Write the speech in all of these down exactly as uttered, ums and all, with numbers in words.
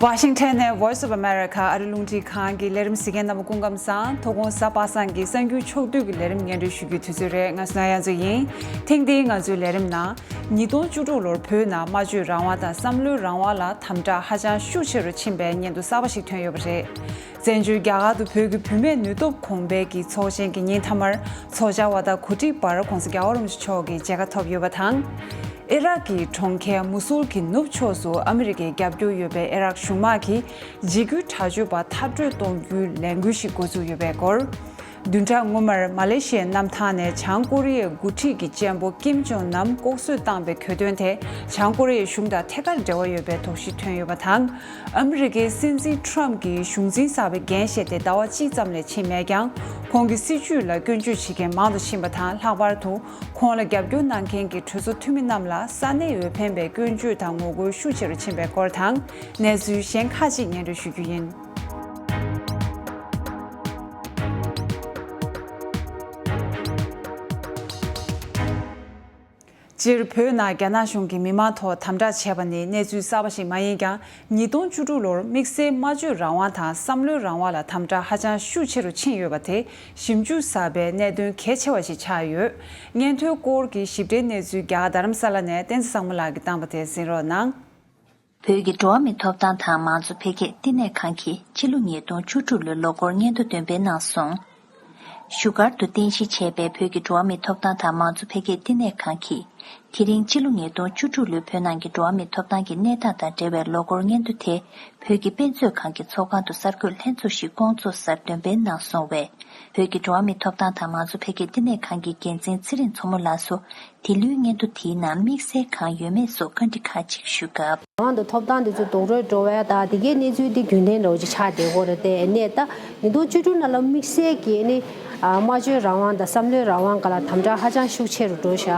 ཝ་ཤིང་ཊོན་ནས་Voice of America ཨ་རི་རླུང་འཕྲིན་ཁང་གི་ལས་རིམ་གཟིགས་མཁན་རྣམ་པ་སྐུ་ཁམས་བཟང་། ཐོག་ཁོངས་གཟའ་པ་སངས་ཀྱི་གསར་འགྱུར་ཕྱོགས་བསྡུས་ཀྱི་ལས་རིམ་སྙན་སྒྲོན་ཞུ་རྒྱུའི་དུས་ཚོད་རེད། ང་སུ་ན་ཡ་མཚོ་ཡིན། ཐེངས་འདིའི་ང་ཚོའི་ལས་རིམ་ནང་། ཉིས་སྟོང་བཅུ་དྲུག་ལོར་བོད་ནང་སྨྲ་བརྗོད་རང་དབང་དང་བསམ་བློའི་རང་དབང་ལ་དམ་དྲག་ཧ་ཅང་ཤུགས་ཆེ་རུ་ཕྱིན་པའི་སྙན་ཐོ་གསར་པ་ཞིག་ཐོན་ཡོད་པ་རེད། བཙན་བྱོལ་རྒྱ་གར་དུ་བོད་ཀྱི་བུད་མེད་ནུས་སྟོབས་གོང་འཕེལ་གྱི་ཚོགས་ཆེན་གྱི་ཉིན་མཐའ་མར་ཚོགས་བཅར་བ་དང་གོ་སྒྲིག་པར་༧གོང་ས་༧རྒྱལ་བ་རིན་པོ་ཆེ་མཆོག་གི་མཇལ་ཁ་ཐོབ་ཡོད་པ་དང་། ཨི་རག་གི་གྲོང་ཁྱེར་མུ་སུལ་གྱི་ནུབ་ཕྱོགས་སུ་ཨ་མི་རི་ཀའི་རྒྱབ་སྐྱོར་ཡོད་པའི་ཨི་རག་གཞུང་དམག་གིས་འཇིགས་སྐུལ་དྲག་སྤྱོད་པ་མཐར་སྐྲོད་གཏོང་རྒྱུའི་ལས་འགུལ་ཞིག་འགོ་བཙུགས་ཡོད་པའི་སྐོར། བདུན་ཕྲག་སྔོན་མར་མ་ལེ་ཤི་ཡའི་གནམ་ཐང་ནས་བྱང་ཀོ་རི་ཡའི་འགོ་ཁྲིད་ཀྱི་གཅེན་པོ་ཀིམ་ཇོང་ནམ་ལྐོག་གསོད་བཏང་པའི་གྱོད་དོན་དེ་བྱང་ཀོ་རི་ཡའི་གཞུང་དང་ཐད་ཀར་འབྲེལ་བ་ཡོད་པའི་དོགས་གཞི་ཐོན་ཡོད་པ་དང་། ཨ་མི་རི་ཀའི་སྲིད་འཛིན་ཁྲོམ་གྱིས་གཞུང་འཛིན་གསར་པའི་འགན་བཞེས་ཏེ་ཟླ་བ་གཅིག་ཙམ་ལས་ཕྱིན་མེད་ཀྱང་། ཁོང་གི་སྲིད་བྱུས་ལ་སྐྱོན་བརྗོད་བྱེད་མཁན་མང་དུ་ཕྱིན་པ་དང་། ལྷག་པར་དུ་ཁོང་ལ་རྒྱབ་སྐྱོར་གནང་མཁན་གྱི་གྲོས་ཚོགས་འཐུས་མི་རྣམས་ལ་ས་གནས་འོས་འཕེན་པའི་སྐྱོན་བརྗོད་དང་ངོ་རྒོལ་ཤུགས་ཆེ་རུ་ཕྱིན་པའི་སྐོར་དང་། གནས་ཚུལ་གཞན་ཁག་ཅིག་སྙན་སྒྲོན་ཞུ་རྒྱུ་ཡིན། སྤྱིར་བོད་ནང་རྒྱ་ནག་གཞུང་གིས་མི་མང་ཐོག་དམ་དྲག་བྱས་པ་ནི་གནས་ཚུལ་གསར་པ་ཞིག་མ་ཡིན་ཀྱང་། ཉིས་སྟོང་བཅུ་དྲུག་ལོར་དམིགས་བསལ་སྨྲ་བརྗོད་རང་དབང་དང་བསམ་བློའི་རང་དབང་ལ་དམ་དྲག་ཧ་ཅང་ཤུགས་ཆེ་རུ་ཕྱིན་ཡོད་པ་དེ་ཞིབ་འཇུག་གསར་པའི་གནད་དོན་གལ་ཆེ་བ་ཞིག་ཆགས་ཡོད། སྙན་ཐོའི་སྐོར་གྱི་ཞིབ་ཕྲའི་གནས་ཚུལ་རྒྱ་གར་རྡ་རམ་ས་ལ་ནས་བསྟན་འཛིན་བཟང་མོ་ལགས་ཀྱིས་བཏང་པ་དེ་གཟིགས་རོགས་གནང་། བོད་ཀྱི་འགྲོ་བ་མིའི་ཐོབ་ཐང་དང་མང་གཙོ་འཕེལ་རྒྱས་བསྟི་གནས་ཁང་གིས་ཕྱི་ལོ་ཉིས་སྟོང་བཅུ་དྲུག་ལོའི་ལོ་འཁོར་སྙན་ཐོ་འདོན་སྤེལ་གནང་སོང་། བཞུགས་སྒར་དུ་རྟེན་གཞི་བྱས་པའི་བོད་ཀྱི་འགྲོ་བ་མིའི་ཐོབ་ཐང་དང་མང་གཙོ་འཕེལ་རྒྱས་བསྟི་གནས་ཁང་གིས། དེ་རིང་ཕྱི་ལོ་ཉིས་སྟོང་བཅུ་དྲུག་ལོའི་བོད་ནང་གི་འགྲོ་བ་མིའི་ཐོབ་ཐང་གི་གནས་སྟངས་དང་འབྲེལ་བའི་ལོ་འཁོར་སྙན་ཐོ་དེ། བོད་ཀྱི་དཔེ་མཛོད་ཁང་གི་ཚོགས་ཁང་དུ་གསར་འགོད་ལྷན་ཚོགས་ཤིག་བསྐོང་ཚོགས་སར་འདོན་སྤེལ་གནང་སོང་བས། བོད་ཀྱི་འགྲོ་བ་མིའི་ཐོབ་ཐང་དང་མང་གཙོ་འཕེལ་རྒྱས་བསྟི་གནས་ཁང་གི་འགན་འཛིན་ཚེ་རིང་མཚོ་མོ་ལགས་སུ། དེ་ལོའི་སྙན་ཐོ་དེའི་ནང་དམིགས་བསལ་གང་ཡོད་མེད་སོགས་བཀའ་འདྲི་ཁག་ཅིག་ཞུས་སྐབས། རང་དང་ཐོབ་ཐང་དེ་ཚོ་རྡོག་རོལ་འགྲོ་བའི་ད་དེ་གའི་གནས་ཚུལ་དེ་རྒྱུན་ལྡན་འདྲ་བོ་ཅིག་ཆགས་བསྡད་ཀྱི་ཡོད་རེད་དེ། ཨ་ནི་ད་ཉིས་སྟོང་བཅུ་དྲུག་ནང་ལ་དམིགས་བསལ་གྱི་ཨ་ནི་ཨ་སྨྲ་བརྗོད་རང་དབང་དང་བསམ་བློའི་རང་དབང་སྒང་ལ་དམ་དྲག་ཧ་ཅང་ཤུགས་ཆེ་རུ་འགྲོ་ཤག་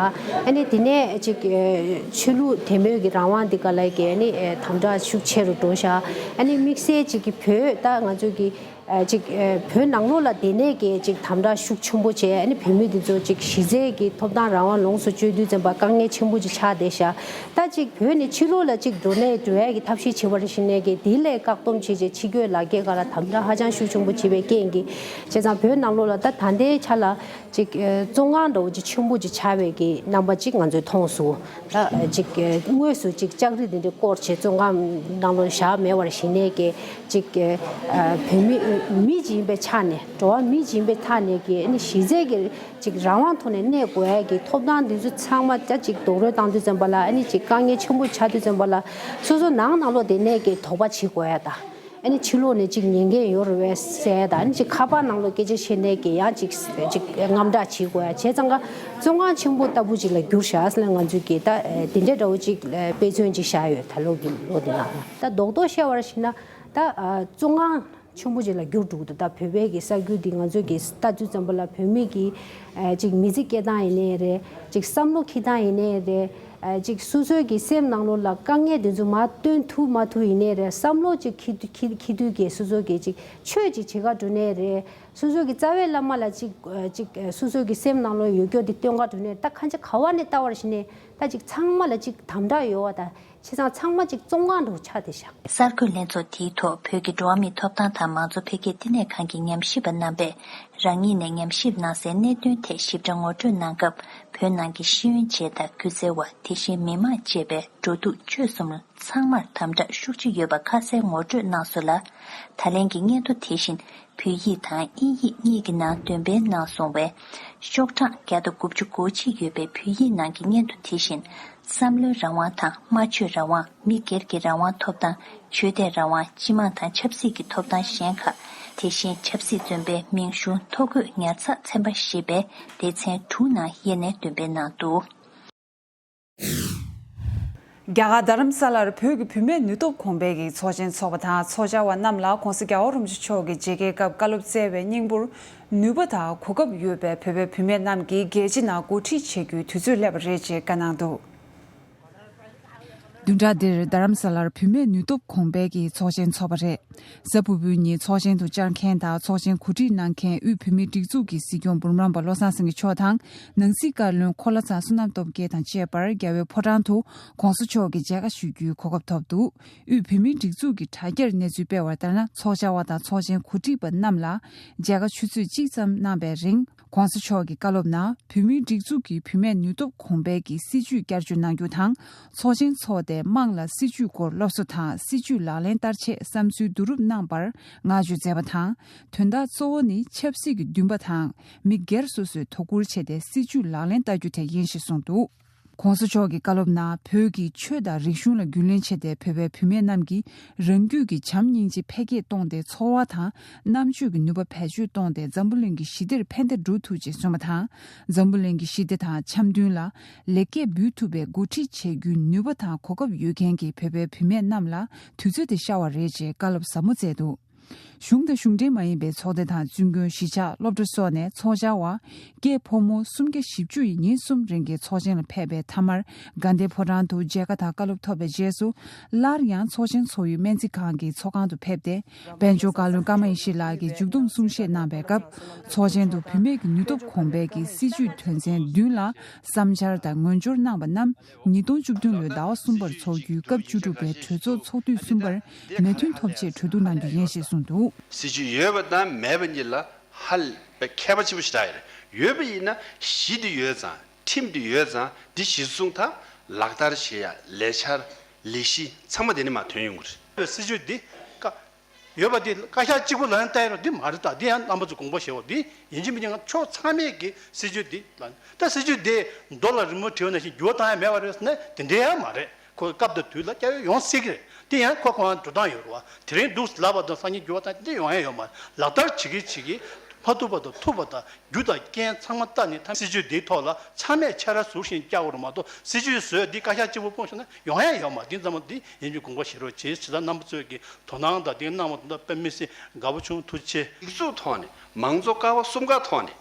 ཨ་ནི་དེ་ནས་ཅིག་ཨ་ཆོས་ལུགས་དད་མོས་ཀྱི་རང་དབང་དེ་སྒང་ལ་གི་ཨ་ནི་ཨ་དམ་དྲག་ཤུགས་ཆེ་རུ་འགྲོ་ཤག་ཨ་ནི་དམིགས་བསལ་ཅིག་གི་བོད་ད་ང་ཚོ་གི་ཨ་ཅིག་ཨ་བོད་ནང་ལོགས་ལ་དེ་ནས་ཀྱི་ཅིག་དམ་དྲག་ཤུགས་ཆེན་པོ་བྱས། ཨ་ནི་བོད་མི་དེ་ཚོ་ཅིག་གཞི་རྩའི་གི་ཐོབ་ཐང་རང་དབང་ལོངས་སུ་སྤྱོད་དུས་ཙམ་པ་དཀའ་ངལ་ཆེན་པོ་ཅིག་ཆགས་བསྡད་ཤག་ད་ཅིག་བོད་ནས་ཕྱི་ལོགས་ལ་ཅིག་འགྲོ་ནས་འགྲོ་ཡ་གི་ཐབས་ཤེས་བྱེད་པ་རེ་བཞིན་ནས་ཀྱི་དེ་ལས་བཀག་སྡོམ་བྱས་བྱས་ཕྱི་སྐྱོད་ལག་འཁྱེར་སྒང་ལ་དམ་དྲག་ཧ་ཅང་ཤུགས་ཆེན་པོ་བྱས་པའི་རྐྱེན་གྱིས། བྱས་ཙང་བོད་ནང་ལོགས་ལ་ད་ད་ལྟའི་ཆ་ལ་ཅིག་ཨ་བཙོན་ཁང་འདྲ་བོ་ཅིག་ཆེན་པོ་ཅིག་ཆགས་པའི་གི་རྣམ་པ་ཅིག་ང་ཚོས་མཐོང་སོང་། ད་ཅིག་དངོས་སུ་ཅིག་ལྕགས་རི་འདི་འདྲའི་བསྐོར་བྱས་བཙོན་ཁང་ནང་ལོགས་བཞག་མེད་པར་ཞིག་ནས་ཀྱི་ཅིག་བོད་མི་མི་ཅིག་ཡིན་པའི་ཆ་ནས། འགྲོ་བ་མི་ཅིག་ཡིན་པའི་ཐ་ནས་ཀྱི་ཨ་ནི་གཞི་རྩའི་གི་ཅིག་རང་དབང་ཐོག་ནས་གནས་དགོས་ཡ་གི་ཐོབ་ཐང་འདི་ཚོ་ཚང་མ་ད་ཅིག་རྡོག་རོལ་བཏང་དུས་ཙམ་པ་ལ། ཨ་ནི་ཅིག་དཀའ་ངལ་ཆེན་པོ་ཆགས་དུས་ཙམ་པ་ལ་སོ་སོ་ནང་ནང་ལོགས་དེ་ནས་ཀྱི་དོགས་པ་བྱེད་དགོས་ཡ་ད། ཨ་ནི་ཕྱི་ལོགས་ནས་ཅིག་ཉན་མཁན་ཡོད་རེད་པས་ཟེར་ཡ་དང་། ཨ་ནི་ཅིག་ཁ་པར་ནང་ལོགས་སྐད་ཆ་བཤད་ནས་ཀྱི་ཡང་ཅིག་ཅིག་དངངས་སྐྲག་བྱེད་དགོས་ཡ་བྱས་ཙང་ཀ་བཙོན་ཁང་ཆེན་པོ་ལྟ་བུ་ཅིག་ལ་གྱུར་ཤག་ཟེར་ནས་ང་ཚོས་ཀྱི་ད་དེ་འདྲའི་འདྲ་བོ་ཅིག་དཔེ་མཚོན་ཅིག་བཞག་ཡོད། ད་ལོ་གི་ལོ་འདི་ནང་ལ་ད་རྡོག་རྡོག་བཤད་པར་བྱས་ན་ད་བཙོན་ཁང་ཆེན་པོ་ཅིག་ལ་གྱུར་འདུག་ད་བོད་པའི་གི་གསར་འགྱུར་འདི་ང་ཚོས་ཀྱི་ལྟ་དུས་ཙམ་པ་ལ་བོད་མི་གི་ཅིག་མི་ཚེ་སྐྱེལ་སྟངས་ཡིན་ནའི་རེད། ཅིག་བསམ་བློ་འཁྱེར་སྟངས་ཡིན་ནའི་རེད། ཨ་ཅིག་སོ་སོའི་གི་སེམས་ནང་ལོགས་ལ་དཀའ་ངལ་དེ་ཚོ་མར་སྟོན་ཐུབ་མ་ཐུབ་ཡིན་ནའི་རེད། བསམ་བློ་ཅིག་འཁྱེར་དུས་འཁྱེར་འཁྱེར་དུས་ཀྱི་སོ་སོ་གི་ཅིག་ཆོས་ཅིག་བྱེད་ག་འགྲོ་ནའི་རེད། སོ་སོ་གི་རྩ་བའི་བླ་མ་ལ་ཅིག་ཨ་ཅིག་ཨ་སོ་སོ་གི་སེམས་ནང་ལོགས་ཡོད་རྒྱུ་དེ་སྟོན་ག་འགྲོ་ནའི་རེད། ད་གང་ཅི་ག་བ་ནས་ལྟ་བར་བྱས་ནས་ད་ཅིག་ཚང་མ་ལ་ཅིག་དམ་དྲག་ཡོད་པ་དང་། བྱས་ཙང་ཚང་མ་ཅིག་བཙོན་ཁང་དུ་ཆགས་བསྡད་ཤག་གསར་འགོད་ལྷན་ཚོགས་དེའི་ཐོག་བོད་ཀྱི་འགྲོ་བ་མིའི་ཐོབ་ཐང་དང་མང་གཙོ་འཕེལ་རྒྱས་བསྟི་གནས་ཁང་གི་ཉམས་ཞིབ་པ་རྣམ་པས། རང་ཉིད་ནས་ཉམས་ཞིབ་གནང་སའི་གནད་དོན་ཐད་ཞིབ་ཕྲ་ངོ་སྤྲོད་གནང་སྐབས། བོད་ནང་གི་ཤེས་ཡོན་ཅན་དང་སྒྱུ་རྩལ་བ། དེ་བཞིན་མི་མང་བཅས་པའི་འགྲོ་འདུག་སྤྱོད་གསུམ་ཚང་མར་དམ་དྲག་ཤུགས་ཆེ་ཡོད་པ་ཁ་གསལ་ངོ་སྤྲོད་གནང་སོང་ལ། ད་ལན་གྱི་སྙན་ཐོ་དེ་བཞིན་བོད་ཡིག་དང་དབྱིན་ཡིག་གཉིས་ཀྱི་ནང་འདོན་སྤེལ་གནང་སོང་བས། ཤོག་གྲངས་བརྒྱ་དང་དགུ་བཅུ་གོ་གཅིག་ཡོད་པའི་བོད་ཡིག་ནང་གི་སྙན་ཐོ་དེ་བཞིན། བསམ་བློའི་རང་དབང་དང་སྨྲ་བརྗོད་རང་དབང་། མི་སྒེར་གྱི་རང་དབང་ཐོབ་ཐང་། ཆོས་དད་རང་དབང་། སྤྱི་དམངས་དང་ཆབ་སྲིད་ཀྱི་ཐོབ་ཐང་གཞན་ཁག་དེ་བཞིན་ཆབ་སྲིད་བཙོན་པའི་མིང་གཞུང་ཐོ་འགོད་ཉར་ཚགས་ཚན་པ་ཞེས་པའི་སྡེ་ཚན་དྲུག་ནང་ཡས་ནས་འདོན་སྤེལ་གནང་འདུག་རྒྱ་གར་རྡ་རམ་ས་ལར་བོད་ཀྱི་བུད་མེད་ནུས་སྟོབས་གོང་འཕེལ་གྱི་ཚོགས་ཆེན་འཚོགས་པ་དང་། ཚོགས་བཅར་བ་རྣམས་ལ་༧གོང་ས་༧རྒྱལ་བ་རིན་པོ་ཆེ་མཆོག་གིས་མཇལ་ཁའི་སྐབས་བཀའ་སློབ་སྩལ་བའི་སྙིང་པོར། ནུས་པ་དང་གོ་སྐབས་ཡོད་པའི་བོད་པའི་བུད་མེད་རྣམས་ཀྱིས་རྒྱལ་སྤྱི་ནང་འགོ་ཁྲིད་བྱེད་རྒྱུའི་དུས་ཚོད་སླེབས་པ་རེད་ཅེས་བཀའ་གནང་འདུག་བདུན་ཕྲག་འདིར་རྡ་རམ་ས་ལར་བུད་མེད་ནུས་སྟོབས་གོང་སྤེལ་གྱི་ཚོགས་ཆེན་འཚོགས་པ་རེད། གཟའ་ཕུར་བུའི་ཉིན་ཚོགས་ཆེན་དུ་བཅར་མཁན་དང་ཚོགས་ཆེན་གོ་སྒྲིག་གནང་མཁན་དབུས་བོད་མིའི་སྒྲིག་འཛུགས་ཀྱི་སྲིད་སྐྱོང་འབུམ་རམས་པ་བློ་བཟང་སེང་གེ་མཆོག་དང་། ནང་སྲིད་བཀའ་བློན་འཁོར་ལྷ་ཚང་བསོད་ནམས་སྟོབས་རྒྱལ་དང་བཅས་པར་རྒྱལ་བའི་ཕོ་བྲང་དུ་༸གོང་ས་མཆོག་གི་མཇལ་ཁ་ཞུ་རྒྱུའི་གོ་སྐབས་ཐོབ་འདུག་དབུས་བོད་མིའི་སྒྲིག་འཛུགས་ཀྱི་དྲ་རྒྱར་གནས་ཚུལ་སྤེལ་བ་ལྟར་ན། ཚོགས་བཅར་བ་དང་ཚོགས་ཆེན་གོ་སྒྲིག་པ་རྣམས་ལ་མཇལ་ཁ་ཆུ་ཚོད་གཅིག་ཙམ་གནང་བའི་རིང་། ༸གོང་ས་མཆོག་གི་བཀའ་སློབ་ནང་བོད་མིའི་སྒྲིག་འཛུགས་ཀྱིས་བུད་མེད་ནུས་སྟོབས་གོང་སྤེལ་གྱི་སྲིད་ཇུས་བསྐྱར་བཅོས་གནང་རྒྱུ་དང་། ཚོགས་ཆེན་འཚོགས་ཏེ་དམངས་ལ་སྲིད་ཇུས་སྐོར་སློབ་གསོ་དང་། སྲིད་ཇུས་ལག་ལེན་བསྟར་ཆེད་བསམ་ཚུལ་བསྡུ་རུབ་གནང་བར་བསྔགས་བརྗོད་མཛད་པ་དང་། དོན་དག་གཙོ་བོ་ནི་ཆབ་སྲིད་ཀྱི་འདུན་པ་དང་། མི་སྒེར་སོ་སོས་དོ་ཁུར་བྱས་ཏེ་སྲིད་ཇུས་ལག་ལེན་བསྟར་རྒྱུ་དེ་ཡིན་ཞེས་གསུངས་འདུག ༸གོང་ས་མཆོག་གི་བཀའ་སློབ་ནང་བོད་ཀྱི་ཆོས་དང་རིག་གཞུང་ལ་རྒྱུས་ལོན་བྱས་ཏེ་བོད་པའི་བུད་མེད་རྣམས་ཀྱིས་རང་རྒྱུད་ཀྱི་བྱམས་སྙིང་རྗེ་འཕེལ་རྒྱས་གཏོང་སྟེ་འཚོ་བ་དང་རྣམ་དཔྱོད་ཀྱི་ནུས་པ་བེད་སྤྱོད་གཏོང་སྟེ་འཛམ་བུ་གླིང་གི་ཞི་བདེར་ཕན་བདེ་འགྲོ་ཐུབ་ཅེས་གསུངས་པ་དང་། འཛམ་བུ་གླིང་གི་ཞི་བདེ་དང་འཆམ་མཐུན་ལ་ལེགས་སྐྱེས་འབུལ་ཐུབ་པའི་འགོ་ཁྲིད་བྱེད་རྒྱུའི་ནུས་པ་དང་གོ་སྐབས་ཡོད་མཁན་གྱི་བོད་པའི་བུད་མེད་རྣམས་ལ་དུས་ཚོད་དེ་ཤར་བ་རེད་ཅེས་བཀའ་སློབ་ཟབ་མོ་སྩལ་འདུག་གཞུང་དང་གཞུང་འབྲེལ་མ་ཡིན་པའི་ཚོགས་སྡེ་དང་བཙུན་དགོན་གཞིས་ཆགས་སློབ་གྲྭ་སོགས་ནས་ཚོགས་བཅར་བ། སྐྱེས་ཕོ་མོ་སུམ་བརྒྱ་བཞི་བཅུ་ཡིས་ཉིན་གསུམ་རིང་གི་ཚོགས་ཆེན་ལ་ཕེབས་པའི་མཐའ་མར་དགའ་ལྡན་ཕོ་བྲང་དུ་མཇལ་ཁ་དང་བཀའ་སློབ་ཐོབ་པའི་རྗེས་སུ། སླར་ཡང་ཚོགས་ཆེན་ཚོགས་ཡུལ་སྨན་རྩིས་ཁང་གི་ཚོགས་ཁང་དུ་ཕེབས་ཏེ། དཔལ་འབྱོར་བཀའ་བློན་ཀརྨ་ཡེ་ཤེས་ལགས་ཀྱིས་མཇུག་བསྡོམས་གསུང་བཤད་གནང་བའི་སྐབས། ཚོགས་ཆེན་དུ་བུད་མེད་ཀྱི་ནུས་སྟོབས་གོང་སྤེལ་གྱི་སྲིད་ཇུས་དོན་ཚན་བདུན་ལ་བསམ་འཆར་དང་ངོས་སྦྱོར་གནང་བ་རྣམས། ཉིས་སྟོང་བཅུ་བདུན་ལོའི་ཟླ་བ་གསུམ་པར་འཚོགས་རྒྱུའི་སྐབས་བཅུ་དྲུག་པའི་གྲོས་ཚོགས་ཚོགས་དུས་གསུམ་པར་མོས་མཐུན་ཐོབ་ཆེད་གྲོས་བསྡུར་གནང་རྒྱུ་ཡིན་ཞེས་གསུངས་འདུག་སྲིད་ཇུས་ཡོད་པ་དང་མེད་པ་གཉིས་ལ་ཧ་ལས་པའི་ཁྱད་པར་ཆེན་པོ་ཞིག་རག་ཡོད་རེད། ཡོད་པ་ཡིན་ན་གཞི་དེ་ཡོད་ཙང་ཁྲིམས་དེ་ཡོད་ཙང་དེ་གཞིར་བཟུང་ད་ལག་བསྟར་བྱེད་ཡ་ལས་འཆར་ལས་གཞི་ཚང་མ་དེ་ནས་མར་ཐོན་ཡོང་གི་རེད། སྲིད་ཇུས་འདི་ཀ་ཡོད་པ་དེ་བཀའ་ཤག་གཅིག་པུ་ལ་ཡང་བལྟ་ཡ་རོགས་འདི་མ་རེད། ད་འདི་ཡང་རྣམ་པ་ཚོ་དགོངས་པ་བཞེས་འོ། འདི་ཡིན་གཅིག་མིན་གཅིག་ང་ཕྱོགས་ཚང་མས་ཀྱི་སྲིད་ཇུས་འདི་ལ་ད་སྲིད་ཇུས་འདི་རྡོ་ལ་རི་མོ་བྲིས་པ་ནང་བཞིན་འགྱུར་བ་བཏང་ཡ་མེད་པ་རེད་ཟེར་ན་དེ་འདྲའི་ཡང་མ་རེད། ཁོ་སྐབས་དང་དུས་ལ་སྐྱ་བོས་ཡོང་སྲིད་ཀྱི་རེད། དེ་ཡང་ཁོ་ཁོ་རང་འགྲོ་སྟངས་ཡོད་རེད་བ། དེ་རིང་འདུག་ལབ་པ་དང་སང་ཉིན་འགྱུར་བ་བཏང་འདི་ཡོང་ཡ་ཡོད་མ་རེད། ལག་བསྟར་བྱེད་ཀྱི་བྱེད་ཀྱི་མ་ཐུབ་པ་དང་ཐུབ་པ་དང་རྒྱུ་དང་རྐྱེན་ཚང་མ་བལྟས་ནས་ད་སྲིད་ཇུས་འདིའི་ཐོག་ལ་ཚང་མས་ཕྱར་ཟུར་བཞིན་བཀྱག་དགོས་རེད་མ་གཏོགས་སྲིད་ཇུས་བཟོས་འདི་བཀའ་ཤག་གཅིག་པུ་སྤུངས་བཞག་ན་ཡོང་ཡ་ཡོད་མ་རེད། འདི་ཙམ་པ་འདི་ཡིན་རྒྱུ་དགོངས་པ་བཞེས་རོགས་བྱེད་ཟེར། ད་རྣམ་པ་ཚོས་ཀྱི་དོ་སྣང་དང་འདི་གནང་བ་དང་དཔེ་མི་སྲིད་དགའ་པོ་བྱུང་། ཐུགས་རྗེ་ཆེ། སྒྲིག་འཛུགས་ཐོག་ནས་མང་གཙོ་ཀ་བ་གསུམ་ཀ་ཐོག་ནས་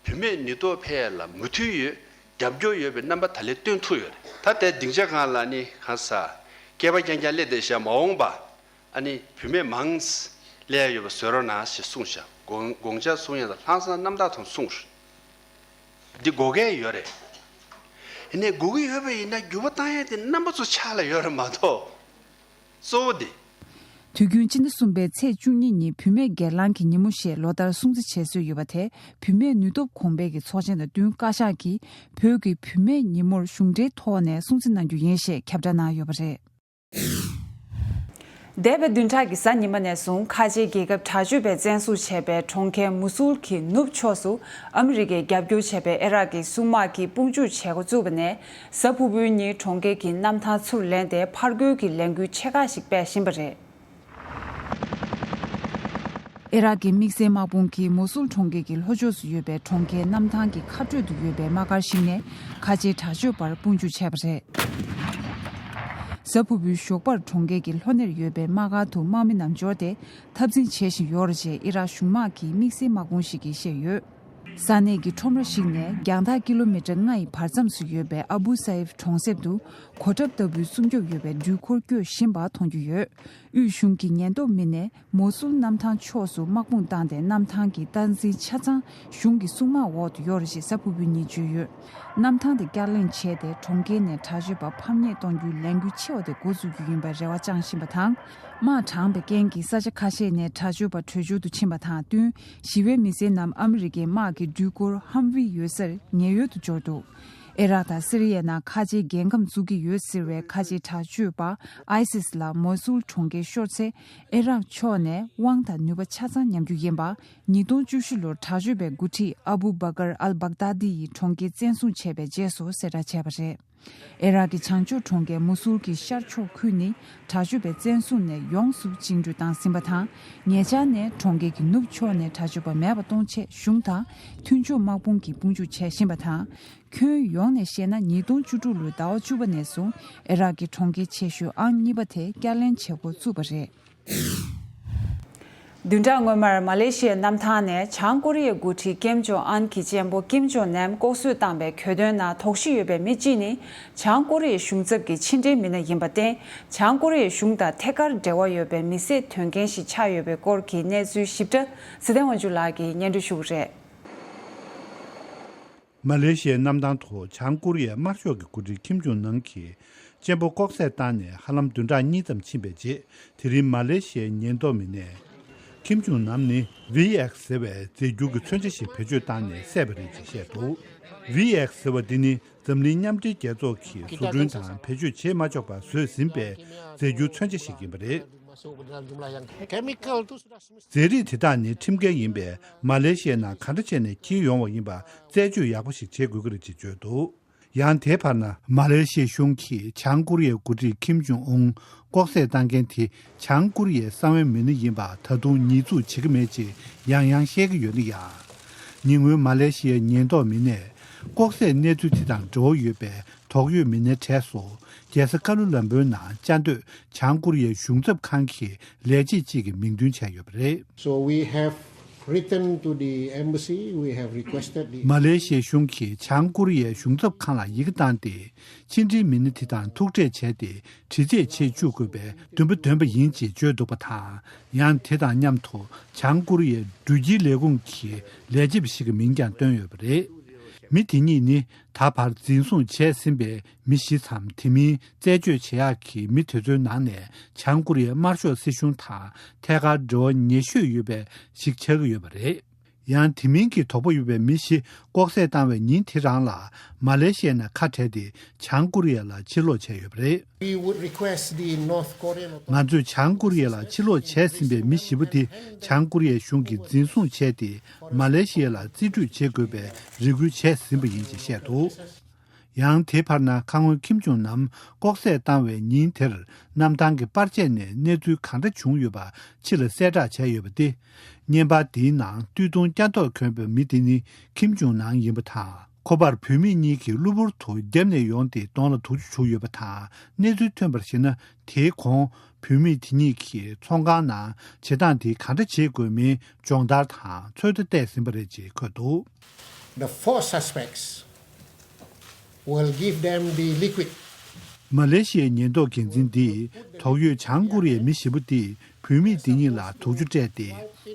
བུད་མེད་ནུས་སྟོབས་འཕེལ་ཡ་ལ་མོས་མཐུན་ཡོད། རྒྱབ་སྐྱོར་ཡོད་པའི་རྣམ་པ་ད་ལས་སྟོན་ཐུབ་ཡོད་རེད། ད་ལྟའི་སྡིངས་ཆ་སྒང་ལ་ནི་གང་ཟག་སྐྱེས་པ་རྐྱང་རྐྱང་སླེབས་བསྡད་བཞག་མ་འོངས་པ་ཨ་ནི་བུད་མེད་མང་སླེབས་ཡ་ཡོད་པ་བཟོ་རོགས་གནང་ཞེས་གསུངས་བཞག་དགོངས་དགོངས་འཆར་གསུང་ཡ་དང་ལྷག་བསམ་རྣམ་དག་ཐོག་གསུངས་རེད། འདི་དགོས་གལ་ཡོད་རེད། ཡིན་ནའི་དགོས་ཀྱི་ཡོད་པ་ཡིན་ན་འགྱུར་བ་བཏང་ཡ་དེ་རྣམ་པ་ཚོ་ཕྱག་ལ་ཡོད་རེད་མ་གཏོགས། གཙོ་བོ་དེ། དུས་རྒྱུན་སྤྱི་ཟླ་གསུམ་པའི་ཚེས་བཅུ་གཉིས་ཉིན་བུད་མེད་སྒེར་ལངས་ཀྱི་ཉིན་མོ་ཞེས་ལོ་ལྟར་སྲུང་བརྩི་བྱེད་སྲོལ་ཡོད་པ་དེ། བུད་མེད་ནུས་སྟོབས་གོང་སྤེལ་གྱི་ཚོགས་ཆེན་དང་བསྟུན་བཀའ་ཤག་གིས་བོད་ཀྱི་བུད་མེད་ཉིན་མོར་གཞུང་འབྲེལ་ཐོག་ནས་སྲུང་བརྩི་གནང་རྒྱུ་ཡིན་ཞེས་ཁྱབ་བསྒྲགས་གནང་ཡོད་པ་རེད། འདས་པའི་བདུན་ཕྲག་གི་གཟའ་ཉི་མ་ནས་བཟུང་ཁ་ཆེའི་རྒྱལ་ཁབ་དྲག་སྤྱོད་པས་བཙན་བཟུང་བྱས་པའི་གྲོང་ཁྱེར་མུ་སུལ་གྱི་ནུབ་ཕྱོགས་སུ་ཨ་མི་རི་ཀས་རྒྱབ་སྐྱོར་བྱས་པའི་ཨེ་རག་གི་སྲུང་དམག་གིས་དཔུང་འཇུག་བྱེད་འགོ་བཙུགས་པ་ནས་གཟའ་ཕུར་བུའི་ཉིན་གྲོང་ཁྱེར་གྱི་གནམ་ཐང་ཚུར་ལེན་ཏེ་ཕར་རྒོལ་གྱི་ལས་འགུལ་ཆེ་ཁག་ཞིག་སྤེལ་བཞིན་པ་རེད། ཨེ་རག་གི་དམིགས་བསལ་དམག་དཔུང་གིས་མོ་སུལ་གྲོང་ཁྱེར་གྱི་ལྷོ་ཕྱོགས་སུ་ཡོད་པའི་གྲོང་ཁྱེར་གནམ་ཐང་གི་ཁ་སྤྲོད་དུ་ཡོད་པའི་དམག་སྒར་ཞིག་ནས་ཁ་ཆེའི་དྲག་སྤྱོད་པར་དཔུང་འཇུག་བྱས་པ་རེད། གཟའ་ཕུར་བུའི་ཞོགས་པར་གྲོང་ཁྱེར་གྱི་ལྷོ་སྣེར་ཡོད་པའི་དམག་སྒར་དུ་དམག་མི་རྣམས་འབྱོར་ཏེ་འཐབ་འཛིང་བྱེད་བཞིན་ཡོད་རེད་ཅེས་ཨི་རག་གཞུང་དམག་གི་དམིགས་བསལ་དམག་དཔུང་ཞིག་གིས་བཤད་ཡོད། ས་གནས་ཀྱི་ཁྲོམ་ར་ཞིག་ནས་རྒྱང་ཐག་ཀི་ལོ་མི་ཊར་ལྔ་ཡི་བར་མཚམས་སུ་ཡོད་པའི་ཨ་བུ་སའིབ་གྲོང་གསེབ་ཏུ་གོ་ཁྲབ་ལྟ་བུའི་སྲུང་སྐྱོབ་ཡོད་པའི་འགྲུལ་འཁོར་སྐྱོད་བཞིན་པ་མཐོང་རྒྱུ་ཡོད། དབུས་གཞུང་གི་ཉེན་རྟོག་མི་སྣས་མོ་སུལ་གནམ་ཐང་ཕྱོགས་སུ་དམག་དཔུང་བཏང་སྟེ་གནམ་ཐང་གི་སྟངས་འཛིན་ཆ་ཚང་གཞུང་གི་སྲུང་དམག་འོག་ཏུ་ཡོད་རེད་ཅེས་གཟའ་ཕུར་བུའི་ཉིན་བརྗོད་ཡོད། གནམ་ཐང་དེ་བསྐྱར་གླེང་བྱས་ཏེ་གྲོང་ཁྱེར་ནས་དྲག་སྤྱོད་པ་ཕམ་ཉེས་གཏོང་རྒྱུའི་ལས་འགུལ་ཆེ་བ་དེ་འགོ་འཛུགས་རྒྱུ་ཡིན་པའི་རེ་བ་བཅངས་བཞིན་པ་དང་། དམག་དྲངས་པའི་རྐྱེན་གྱིས་ས་ཆ་ཁ་ཤས་ནས་དྲག་སྤྱོད་པ་བྲོས་བྱོལ་དུ་ཕྱིན་པ་དང་བསྟུན། ཞི་བའི་མི་སེར་རྣམས་ཨ་མི་རི་ཀའི་དམག་གི་འགྲུལ་འཁོར་ཧམ་ཝི་ཡོད་སར་ཉེན་གཡོལ་དུ་འབྱོར་འདུག་ཨེ་རག་དང་སི་རི་ཡའི་ནང་ཁ་ཆེའི་རྒྱལ་ཁམས་བཙུགས་ཀྱི་ཡོད་ཟེར་བའི་ཁ་ཆེའི་དྲག་སྤྱོད་པ་ཨའི་སིས་ལ་མོ་སུལ་གྲོང་ཁྱེར་ཤོར་ཚེ་ཨེ་རག་ཕྱོགས་ནས་དབང་དང་ནུས་པ་ཆ་ཚང་ཉམས་རྒྱུ་ཡིན་པ། ཉིས་སྟོང་བཅུ་བཞི་ལོར་དྲག་སྤྱོད་པའི་འགོ་ཁྲིད་ཨ་བུ་བྷ་ཀར་ཨལ་བྷག་ཏཱ་དི་ཡིས་གྲོང་ཁྱེར་བཙན་བཟུང་བྱས་པའི་རྗེས་སུ་གསལ་བསྒྲགས་བྱས་པ་རེད། ཨེ་རག་གི་བྱང་ཕྱོགས་གྲོང་ཁྱེར་མུ་སུལ་གྱི་ཤར་ཕྱོགས་ཁུལ་ནི་དྲག་སྤྱོད་པའི་བཙན་བཟུང་ནས་ཡོངས་སུ་བཅིངས་འགྲོལ་བཏང་ཟིན་པ་དང་། ཉེ་ཆར་ནས་གྲོང་ཁྱེར་གྱི་ནུབ་ཕྱོགས་ནས་དྲག་སྤྱོད་པ་མེད་པ་གཏོང་ཆེད་གཞུང་དང་མཐུན་ཕྱོགས་དམག་དཔུང་གིས་དཔུང་འཇུག་བྱས་བཞིན་པ་དང་། ཁྱོན་ཡོངས་ནས་བཤད་ན་ཉིས་སྟོང་བཅུ་དྲུག་ལོའི་ཟླ་བ་བཅུ་པ་ནས་བཟུང་ཨེ་རག་གི་གྲོང་ཁྱེར་ཆེ་ཤོས་ཨང་གཉིས་པ་དེ་བསྐྱར་ལེན་བྱེད་འགོ་བཙུགས་པ་རེད། བདུན་ཕྲག་སྔོན་མར་མ་ལེ་ཤི་ཡའི་གནམ་ཐང་ནས་བྱང་ཀོ་རི་ཡའི་འགོ་ཁྲིད་ཀེམ་ཇོང་ཨན་གྱི་གཅེན་པོ་ཀིམ་ཇོང་ནམ་ལྐོག་གསོད་བཏང་པའི་གྱོད་དོན་ནང་དོགས་གཞི་ཡོད་པའི་མི་གཅིག་ནི་བྱང་ཀོ་རི་ཡའི་གཞུང་ཚབ་ཀྱི་ཕྱི་འབྲེལ་མི་སྣ་ཡིན་པར་བརྟེན། བྱང་ཀོ་རི་ཡའི་གཞུང་དང་ཐད་ཀར་འབྲེལ་བ་ཡོད་པའི་མི་སེར་དོན་རྐྱེན་ཞིག་ཆགས་ཡོད་པའི་སྐོར་གྱི་གནས་ཚུལ་ཞིབ་ཕྲ་ཚེ་བརྟན་དབང་ཕྱུག་ལགས་ཀྱིས་སྙན་སྒྲོན་ཞུ་གི་རེད། མ་ལེ་ཤི་ཡའི་གནམ་ཐང་དུ་བྱང་ཀོ་རི་ཡའི་དམར་ཤོག་གི་འགོ་ཁྲིད་ཁིམ་ཇོང་ནམ་གྱི་གཅེན་པོ་ལྐོག་བསད་བཏང་ནས་ཧ་ལམ་བདུན་ཕྲག་གཉིས་ཙམ་ཕྱིན་པའི་རྗེས། དེ་རིང་མ་ལེ་ཤི་ཡའི་ཉེན་རྟོག་མི་སྣས་ཁིམ་ཇོང་ནམ་ནི་ཝི་ཨེགས་ཟེར་བའི་རྫས་འགྱུར་གྱི་མཚོན་ཆ་ཞིག་བེད་སྤྱོད་བཏང་ནས་བསད་པ་རེད་ཅེས་བཤད་འདུག། ཝི་ཨེགས་ཟེར་བ་འདི་ནི་འཛམ་གླིང་མཉམ་འབྲེལ་རྒྱལ་ཚོགས་ཀྱིས་བཟོ་སྐྲུན་དང་བེད་སྤྱོད་བྱེད་མ་ཆོག་པ་བཟོས་ཟིན་པའི་རྫས་འགྱུར་མཚོན་ཆ་ཞིག་ཡིན་པ་རེད། རྫས་རིགས་དེ་དག་ནི་ཁྲིམས་འགལ་ཡིན་པས། མ་ལེ་ཤི་ཡའི་ནང་ག་འདྲ་བྱས་ནས་འཁྱེར་ཡོང་བ་ཡིན་པ་རྩད་གཅོད་ཡག་པོ་ཞིག་བྱེད་དགོས་ཀྱི་རེད་ཅེས་བརྗོད་འདུག། ཡང་དེའི་བར་ན། མ་ལེ་ཤི་ཡའི་གཞུང་གིས་བྱང་ཀོ་རི་ཡའི་འགོ་ཁྲིད་ཁིམ་ཇོང་ཨུན་ལྐོག་བསད་བཏང་མཁན་དེ་བྱང་ཀོ་རི་ཡའི་གསང་བའི་མི་སྣ་ཡིན་པ་ད་དུང་ཉེས་འཛུགས་བྱེད་ཀྱི་མེད་ཅེས་ཡང་ཡང་བཤད་ཀྱི་ཡོད་ན་ཡང་། ཉེ་སྔོན་མ་ལེ་ཤི་ཡའི་ཉེན་རྟོག་མི་སྣས་ལྐོག་བསད་གནས་ཚུལ་དེ་དང་འབྲེལ་བ་ཡོད་པའི་དོགས་ཡོད་མི་སྣའི་གྲས་སུ་རྒྱལ་ས་ཀ་ལུ་ལམ་པོའི་ནང་བཅའ་སྡོད་བྱང་ཀོ་རི་ཡའི་གཞུང་ཚབ་ཁང་གི་ལས་བྱེད་ཅིག་གི་མིང་འདོན་བྱས་ཡོད་པ་རེད། So we have written to the embassy, we have requested the མ་ལེ་ཤི་ཡའི་གཞུང་གིས་བྱང་ཀོ་རི་ཡའི་གཞུང་ཚབ་ཁང་ལ་ཡི་གེ་བཏང་སྟེ། ཕྱི་འབྲེལ་མི་སྣ་དེ་དང་ཐུག་འཕྲད་བྱས་ཏེ་དྲི་རྩད་བྱེད་བཅུག་དགོས་པའི་འདུན་པ་འདོན་པ་ཡིན་ཅེས་བརྗོད་འདུག་པ་དང་། ཡང་དེ་དང་མཉམ་དུ་བྱང་ཀོ་རི་ཡའི་འགྲུལ་སྐྱེལ་ལས་ཁུངས་ཀྱི་ལས་བྱེད་པ་ཞིག་གི་མིང་ཀྱང་བཏོན་ཡོད་པ་རེད། མི་དེ་གཉིས་ནི་ད་བར་འཛིན་བཟུང་བྱས་ཟིན་པའི་མི་བཞི་ཙམ་དེ་མིན་རྩད་གཅོད་བྱེད་ཡག་གི་མི་དེ་ཚོའི་ནང་ནས་བྱང་ཀོ་རི་ཡའི་དམར་ཤོག་སྲིད་གཞུང་དང་ཐད་ཀར་འབྲེལ་བ་ཉེ་ཤོས་ཡོད་པའི་ཞིག་ཆགས་ཀྱི་ཡོད་པ་རེད། ཡང་དེ་མིན་གྱི་དོགས་པ་ཡོད་པའི་མི་བཞི་ལྐོག་བསད་བཏང་བའི་ཉིན་དེ་རང་ལ་མ་ལེ་ཤི་ཡ་ནས་ཁ་བྲལ་ཏེ་བྱང་ཀོ་རི་ཡ་ལ་ཕྱིར་ལོག་བྱས་ཡོད་པ་རེད། We would request the North Korean authorities ང་ཚོས་བྱང་ཀོ་རི་ཡ་ལ་ཕྱིར་ལོག་བྱས་ཟིན་པའི་མི་བཞི་པོ་དེ་བྱང་ཀོ་རི་ཡའི་གཞུང་གིས་འཛིན་བཟུང་བྱས་ཏེ་མ་ལེ་ཤི་ཡ་ལ་རྩིས་སྤྲོད་བྱེད་དགོས་པའི་རེ་སྐུལ་བྱས་ཟིན་པ་ཡིན་ཅེས་བཤད་འདུག། ཡང་དེ་བར་ན་ཁ་སྔོན་ཁིམ་ཇོང་ནམ་ལྐོག་བསད་བཏང་བའི་ཉིན་དེར་གནམ་ཐང་གི་པར་ཆས་ནས་གནས་ཚུལ་གང་འདྲ་བྱུང་ཡོད་པ་ཕྱི་ལ་གསལ་བསྒྲགས་བྱས་ཡོད་པ་སྟེ། བརྙན་པར་དེའི་ནང་སྟོད་ཐུང་སྐྱ་མདོག་གྱོན་པའི་མི་དེ་ནི་ཁིམ་ཇོང་ནམ་ཡིན་པ་དང་། ཁོ་པར་བུད་མེད་གཉིས་ཀྱིས་གློ་བུར་དུ་རྒྱབ་ནས་ཡོང་སྟེ་གདོང་ལ་དུག་ཆུ་བྱུགས་ཡོད་པ་དང་། གནས་ཚུལ་ཐོན་པར་གཞིགས་ན། དེའི་གོང་བུད་མེད་དེ་གཉིས་ཀྱིས་ཚོང་ཁང་ནང་བྱེད་སྟངས་དེ་གང་འདྲ་བྱེད་དགོས་མིན་སྦྱོང་བརྡར་དང་ཚོད་ལྟ་བལྟས་ཟིན་པ་རེད་ཅེས་འཁོད་འདུག། The four suspects will give them the liquid. མ་ལེ་ཤི་ཡའི་ཉེན་རྟོག་འགན་འཛིན་འདིས་དོགས་ཡོད་བྱང་ཀོ་རི་ཡའི་མི་བཞི་པོ་འདིས་བུད་མེད་འདི་གཉིས་ལ་དུག་ཆུ་སྤྲད་དེ།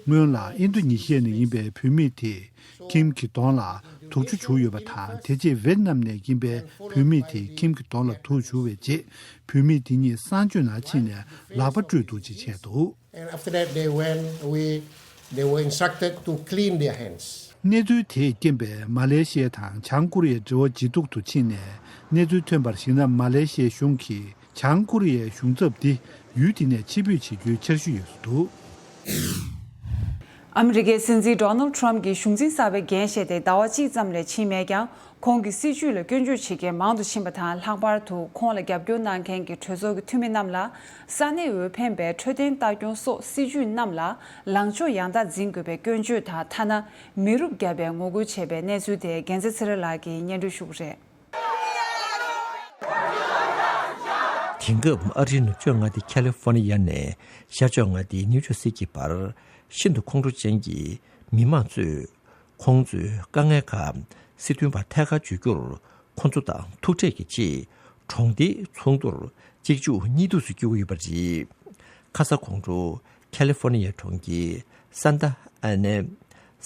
སྔོན་ལ་ཨིན་རྡུ་ཉི་ཤི་ཡ་ནས་ཡིན་པའི་བུད་མེད་དེས་ཁིམ་གྱི་གདོང་ལ་དུག་ཆུ་བྱུགས་ཡོད་པ་དང་། དེ་རྗེས་ཝེད་ནམ་ནས་ཡིན་པའི་བུད་མེད་དེས་ཁིམ་གྱི་གདོང་ལ་དུག་བྱུགས་པའི་རྗེས། བུད་མེད་དེ་གཉིས་གསང་སྤྱོད་ནང་ཕྱིན་ནས་ལག་པ་བཀྲུས་འདུག་ཅེས་བཤད་འདུག། And after that, they went away. They were instructed to clean their hands. གནས་ཚུལ་དེས་རྐྱེན་པས་མ་ལེ་ཤི་ཡ་དང་བྱང་ཀོ་རི་ཡའི་འབྲེལ་བ་ཇེ་སྡུག་ཏུ་ཕྱིན་ནས། གནས་ཚུལ་ཐོན་པར་གཞིགས་ན། མ་ལེ་ཤི་ཡའི་གཞུང་གིས་བྱང་ཀོ་རི་ཡའི་གཞུང་ཚབ་དེ་ཡུལ་དེ་ནས་ཕྱིར་འབུད་བྱེད་རྒྱུའི་འཆར་གཞི་ཡོད་འདུག། ཨ་མི་རི་ཀའི་སྲིད་འཛིན་ཌོ་ནལ་ཌི་ཊརམ་ཕི་གྱི་གཞུང་འཛིན་གསར་པའི་འགན་བཞེས་ཏེ་ཟླ་བ་གཅིག་ཙམ་ལས་ཕྱིན་མེད་ཀྱང་། ཁོང་གི་སྲིད་བྱུས་ལ་སྐྱོན་བརྗོད་བྱེད་མཁན་མང་དུ་ཕྱིན་པ་དང་། ལྷག་པར་དུ་ཁོང་ལ་རྒྱབ་སྐྱོར་གནང་མཁན་གྱི་གྲོས་ཚོགས་ཀྱི་འཐུས་མི་རྣམས་ལ་ས་གནས་འོས་འཕེན་པའི་འཕྲོད་བསྟེན་ལྟ་སྐྱོང་སོགས་སྲིད་བྱུས་རྣམས་ལ་ལངས་ཕྱོགས་ཡང་དག་འཛིན་དགོས་པའི་སྐྱོན་བརྗོད་དང་། ཐ་ན་མེ་རུབ་བརྒྱབ་པའི་ངོ་རྒོལ་བྱས་པའི་གནས་ཚུལ་དེ་རྒྱལ་མཚན་ཚེ་རིང་ལགས་ཀྱིས་སྙན་སྒྲོན་ཞུ་གི་རེད། དེང་སྐབས་ཨ་རིའི་ནུབ་ཕྱོགས་མངའ་སྡེ་ཁ་ལི་ཧྥོ་ནི་ཡ་ནས་ཤར་ཕྱོགས་མངའ་སྡེ་ནིའུ་ཇར་སི་གྱི་བར་ཤིན་ཏུ་ཁོང་ཁྲོ་ཅན་གྱི་མི་མང་ཚོས། ཁོང་ཚོའི་དཀའ་ངལ་ཁག་སྲིད་དོན་པར་ཐད་ཀར་བརྗོད་རྒྱུར། ཁོང་ཚོ་དང་ཐུག་འཕྲད་ཀྱི་ཆེད་གྲོང་སྡེའི་ཚོགས་འདུར་གཅིག་མཇུག་གཉིས་མཐུད་སུ་བསྐྱོད་ཀྱི་ཡོད་པ་རེད། ཁ་ས་ཁོང་ཁྲོ་ཁ་ལི་ཧྥོ་ནི་ཡའི་གྲོང་ཁྱེར་སན་ཏ་ཨ་ནའི་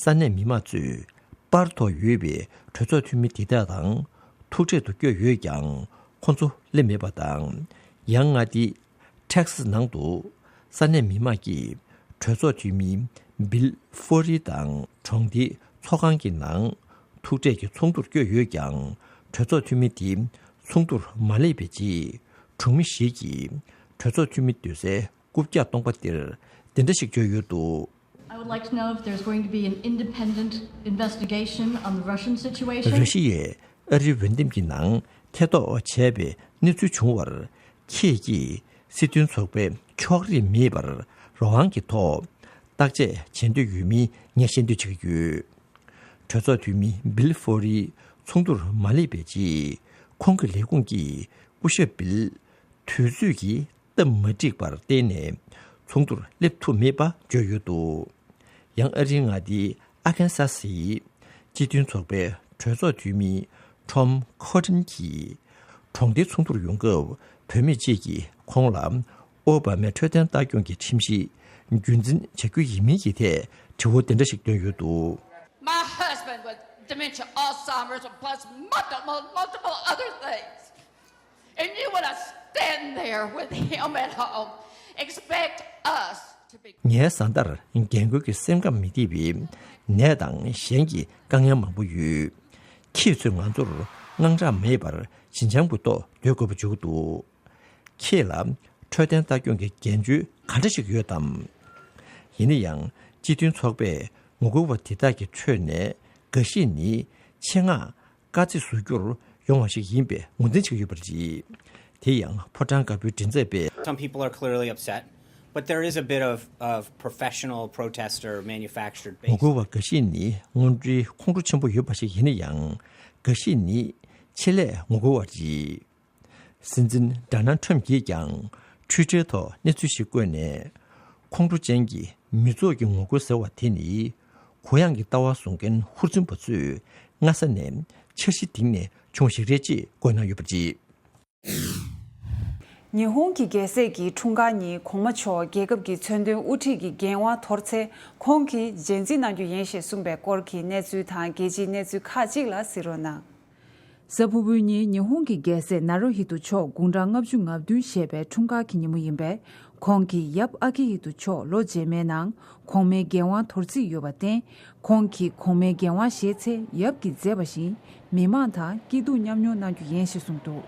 ས་གནས་མི་མང་ཚོས་པར་ཐོག་ཡོད་པའི་གྲོས་ཚོགས་འཐུས་མི་དེ་དག་དང་ཐུག་འཕྲད་དུ་བསྐྱོད་ཡོད་ཀྱང་། ཁོང་ཚོ་སླེབས་མེད་པ་དང་། ཡང་མངའ་སྡེ་ཊེག་སཱས་ནང་དུ་ས་གནས་མི་མང་གིས་གྲོས་ཚོགས་འཐུས་མི་བིལ་ཧྥོ་རི་དང་གྲོང་སྡེའི་ཚོགས་ཁང་གི་ནང་ཐུག་འཕྲད་ཀྱི་ཚོགས་འདུར་བསྐྱོད་ཡོད་ཀྱང་། གྲོས་ཚོགས་འཐུས་མི་དེ་ཚོགས་འདུར་མ་སླེབས་པའི་རྗེས། གྲོང་མི་ཞིག་གིས་གྲོས་ཚོགས་འཐུས་མི་སྡོད་སའི་རྐུབ་བཀྱག་སྟོང་པ་དེར་དེ་འདྲ་ཞིག་བརྗོད་ཡོད་འདུག། I would like to know if there's going to be an independent investigation on the Russian situation. ར་ཤི་ཡས་ཨ་རིའི་འོས་འདེམས་ཀྱི་ནང་ཐེ་གཏོགས་བྱས་པའི་གནས་ཚུལ་བྱུང་བར་ཁྱེད་ཀྱིས་སྲིད་དོན་ཚོགས་པའི་ཕྱོགས་རིས་མེད་པར་རང་དབང་གི་ཐོག་བརྟག་དཔྱད་བྱེད་འདོད་ཡོད་མིན་ངས་ཤེས་འདོད་བྱེད་ཀྱི་ཡོད། གྲོས་ཚོགས་འཐུས་མི་བིལ་ཧྥོ་རི་ཚོགས་འདུར་མ་སླེབས་པའི་རྗེས། ཁོང་གི་ལས་ཁུངས་ཀྱིས་སྐུ་ཞབས་བིལ་དུས་ཚོད་ཀྱི་སྟབས་མ་འགྲིག་པར་བརྟེན་ནས་ ཚོགས་འདུར་སླེབས་ཐུབ་མེད་པ་བརྗོད་ཡོད་འདུག། ཡང་ཨ་རིའི་མངའ་སྡེའི་ཨ་ཁན་སཱ་སིའི་སྤྱི་མཐུན་ཚོགས་པའི་གྲོས་ཚོགས་འཐུས་མི་ཁྲོམ་ཁོ་ཏན་གྱིས་གྲོང་སྡེའི་ཚོགས་འདུར་ཡོང་སྐབས་བུད་མེད་ཅིག་གིས་ཁོང་ལ་ཨོ་བྷ་མའི་འཕྲོད་བསྟེན་ལྟ་སྐྱོང་གི་ཁྲིམས་གཞི་རྒྱུན་འཛིན་བྱ་རྒྱུ་ཡིན་མིན་གྱི་ཐད་དྲི་བ་འདི་འདྲ་ཞིག་བཏོན་ཡོད་འདུག། My husband with dementia, Alzheimer's, plus multiple, multiple other things. And you want to stand there with him at home, expect us to be. ངའི་བཟའ་ཟླར་རྒན་རྒོན་གྱི་སེམས་ཁམས་མི་བདེ་བའི་ནད་དང་གཞན་གྱི་དཀའ་ངལ་མང་པོ་ཡོད། ཁྱེད་ཚོས་ང་ཚོར་དངངས་སྐྲག་མེད་པར་ཞི་འཇམ་པོ་ཏོག་སྡོད་དགོས་པ་བྱུང་འདུག། ཁྱེད་ལ་འཕྲོད་བསྟེན་ལྟ་སྐྱོང་གི་འགན་བཅོལ་ག་འདྲ་ཞིག་ཡོད་དམ། ཡིན་ན་ཡང་སྤྱི་མཐུན་ཚོགས་པས་ངོ་རྒོལ་བ་དེ་དག་གི་ཁྲོད་ནས་འགའ་ཞིག་ནི་ཆེད་མངགས་དཀའ་ཚེགས་བཟོ་རྒྱུར་ཡོང་བ་ཞིག་ཡིན་པའི་ངོས་འཛིན་བྱེད་ཀྱི་ཡོད་པ་རེད། དེ་ཡང་ཕོ་བྲང་དཀར་པོའི་མགྲིན་ཚབ་པས། Some people are clearly upset, but there is a bit of, of professional protest or manufactured ངོ་རྒོལ་བ་འགའ་ཞིག་ནི་སྔོན་འགྲོའི་ཁོང་ཁྲོ་ཆེན་པོ་ཡོད་པ་ཞིག་ཡིན་ན་ཡང་། འགའ་ཞིག་ནི་ཆེད་ལས་ངོ་རྒོལ་བ་རེད། སྲིད་འཛིན་ཌོ་ནལ་ཁྲམ་གྱིས་ཀྱང་ཊུའི་ཊར་ཐོག་གནས་ཚུལ་ཞིག་བཀོད་ནས། ཁོང་ཁྲོ་ཅན་གྱི་མི་ཚོགས་ཀྱི་ངོ་རྒོལ་ཟེར་བ་དེ་ནི། གུ་ཡངས་ཀྱི་ལྟ་བ་བཟུང་མཁན་ཧུར་བརྩོན་པ་ཚོས་སྔ་ས་ནས་འཆར་གཞི་བཏིང་ནས་བྱུང་བ་ཞིག་རེད་ཅེས་བཀོད་གནང་ཡོད་པ་རེད། ཉི་ཧོང་གི་རྒྱལ་སྲས་ཀྱི་འཁྲུངས་སྐར་ཉིན་གོང་མ་མཆོག་རྒྱལ་ཁབ་ཀྱི་མཚོན་དོན་དབུ་ཁྲིད་ཀྱི་འགན་དབང་དོར་ཚེ། ཁོང་གིས་རྗེས་འཛིན་གནང་རྒྱུ་ཡིན་ཞེས་གསུངས་པའི་སྐོར་གྱི་གནས་ཚུལ་དང་། རྒྱལ་སྤྱིའི་གནས་ཚུལ་ཁག་ཅིག་ལ་གཟིགས་རོགས་གནང་། གཟའ་ཕུར་བུའི་ཉིན་ཉི་ཧོང་གི་རྒྱལ་སྲས་ནཱ་རུ་ཧི་ཏོ་མཆོག་དགུང་གྲངས་ལྔ་བཅུ་ང་བདུན་བཞེས་པའི་འཁྲུངས་སྐར་གྱི་ཉིན་མོ་ཡིན་པས། ཁོང་གི་ཡབ་ཨ་ཀི་ཧི་ཏོ་མཆོག་ལོ་རྗེས་མའི་ནང་གོང་མའི་འགན་དབང་དོར་རྩིས་ཡོད་པར་བརྟེན། ཁོང་གིས་གོང་མའི་འགན་དབང་བཞེས་ཚེ་ཡབ་ཀྱིས་མཛད་པ་བཞིན་མི་མང་དང་སྐྱིད་སྡུག་མཉམ་མྱོང་གནང་རྒྱུ་ཡིན་ཞེས་གསུངས་འདུག།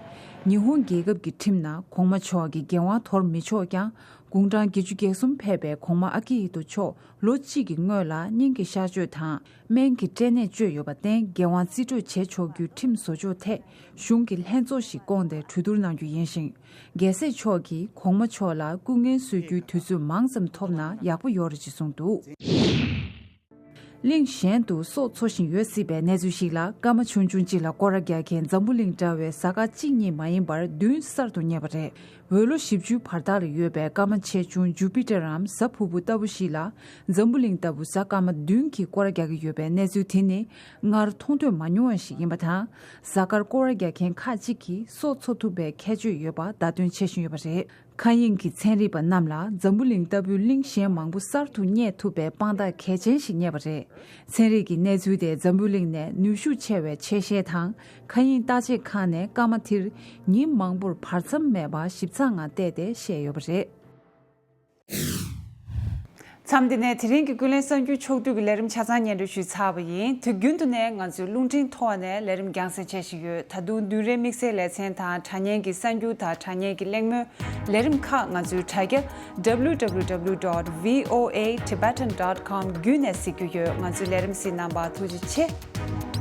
ཉི་ཧོང་རྒྱལ་ཁབ་ཀྱི་ཁྲིམས་ནང་གོང་མ་མཆོག་གི་འགན་དབང་དོར་མི་ཆོག་ཀྱང་། དགུང་གྲངས་བརྒྱད་ཅུ་གྱ་གསུམ་ཕེབས་པའི་གོང་མ་ཨ་ཀི་ཧི་ཏོ་མཆོག་ལོ་གཅིག་གི་སྔོན་ལ་སྙིང་གི་གཤག་བཅོས་དང་སྨན་གྱི་སྐྲན་ནད་བཅོས་ཡོད་པར་བརྟེན། འགན་དབང་རྩིས་སྤྲོད་བྱེད་ཆོག་རྒྱུའི་ཁྲིམས་བཟོ་ཕྱོགས་ཐད་གཞུང་གི་ལྷན་ཚོགས་ཤིག་བསྐོངས་ཏེ་གྲོས་བསྡུར་གནང་རྒྱུ་ཡིན་ཞིང་། རྒྱལ་སྲས་མཆོག་གིས་གོང་མ་མཆོག་ལ་སྐུ་ངལ་གསོ་རྒྱུའི་དུས་ཚོད་མང་ཙམ་ཐོབ་ན་ཡག་པོ་ཡོད་རེད་ཅེས་གསུངས་འདུག། གླིང་གཞན་དུ་སྲོག་འཚོ་བཞིན་ཡོད་སྲིད་པའི་གནས་ཚུལ་ཞིག་ལ། སྐར་མ་ཆུང་ཆུང་གཅིག་ལ་སྐོར་ར་རྒྱག་མཁན་འཛམ་བུ་གླིང་འདྲ་བའི་གཟའ་སྐར་གཅིག་གཉིས་མ་ཡིན་པར་བདུན་གསར་དུ་རྙེད་པ་རེད། འོད་ལོ་བཞི་བཅུའི་བར་ཐག་ལ་ཡོད་པའི་སྐར་མ་ཆེ་ཆུང་ཇུ་པི་ཏར་འམ་གཟའ་ཕུར་བུ་ལྟ་བུ་ཞིག་ལ། འཛམ་བུ་གླིང་ལྟ་བུ་གཟའ་སྐར་མ་བདུན་གྱིས་སྐོར་ར་རྒྱག་གི་ཡོད་པའི་གནས་ཚུལ་དེ་ནི་སྔར་མཐོང་ཐོས་མ་མྱོང་བ་ཞིག་ཡིན་པ་དང་། གཟའ་སྐར་སྐོར་ར་རྒྱག་མཁན་ཁག་ཅིག་གིས་སྲོག་འཚོ་ཐུབ་པའི་ཁྱད་ཆོས་ཡོད་པ་བརྡ་སྟོན་བྱེད་བཞིན་ཡོད་པ་རེད། མཁའ་དབྱིངས་ཀྱི་ཚན་རིག་པ་རྣམས་ལ་འཛམ་བུ་གླིང་ལྟ་བུའི་གླིང་གཞན་མང་པོ་གསར་དུ་རྙེད་ཐུབ་པའི་དཔང་རྟགས་གལ་ཆེན་ཞིག་རྙེད་པ་རེད། ཚན་རིག་གི་གནས་ཚུལ་དེ་འཛམ་བུ་གླིང་ནས་ནུས་ཤུགས་ཆེ་བའི་ཆེ་ཤེལ་དང་མཁའ་དབྱིངས་བརྟག་དཔྱད་ཁང་ནས་སྐར་མ་དེར་ཉིན་མང་པོར་བར་མཚམས་མེད་པར་ཞིབ་ཚགས་ངང་བལྟས་ཏེ་བཤད་ཡོད་པ་རེད། མཚམས་འདི་ནས་དེ་རིང་གི་ཀུན་གླེང་གསར་འགྱུར་ཕྱོགས་བསྡུས་ཀྱི་ལས་རིམ་ཆ་ཚང་སྙན་སྒྲོན་ཞུས་ཚར་བ་ཡིན། དུས་རྒྱུན་དུ་ནས་ང་ཚོའི་རླུང་འཕྲིན་ཐོག་ནས་ལས་རིམ་རྒྱང་སྲིང་བྱེད་བཞིན་ཡོད། ད་དུང་བདུན་རེའི་དམིགས་བསལ་ལེ་ཚན་དང་དྲ་བརྙན་གྱི་གསར་འགྱུར་དང་དྲ་བརྙན་གྱི་གླེང་མོལ། ལས་རིམ་ཁག་ང་ཚོའི་དྲ་རྒྱ་W W W dot V O A Tibetan dot com བརྒྱུད་ནས་གཟིགས་རྒྱུ་ཡོད། ང་ཚོའི་ལས་རིམ་གཟིགས་གནང་བར་ཐུགས་རྗེ་ཆེ།